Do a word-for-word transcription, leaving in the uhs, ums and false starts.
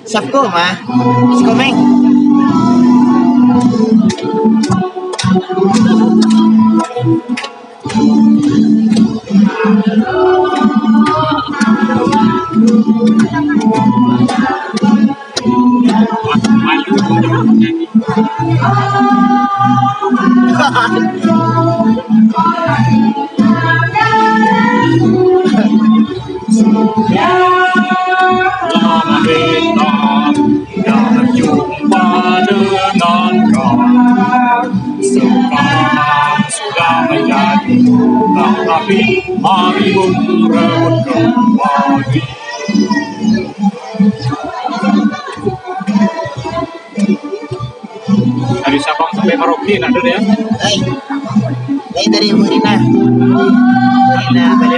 Siapa mah? Si Komeng. Lama beta indak jumpa dengan kau. Sekarang sudah menjadi, tatapi mari merebut kembali. Dari Sabang sampai Merauke, nak ada ya? Hai. Hai, dari Bu Rina. Bu Rina, dari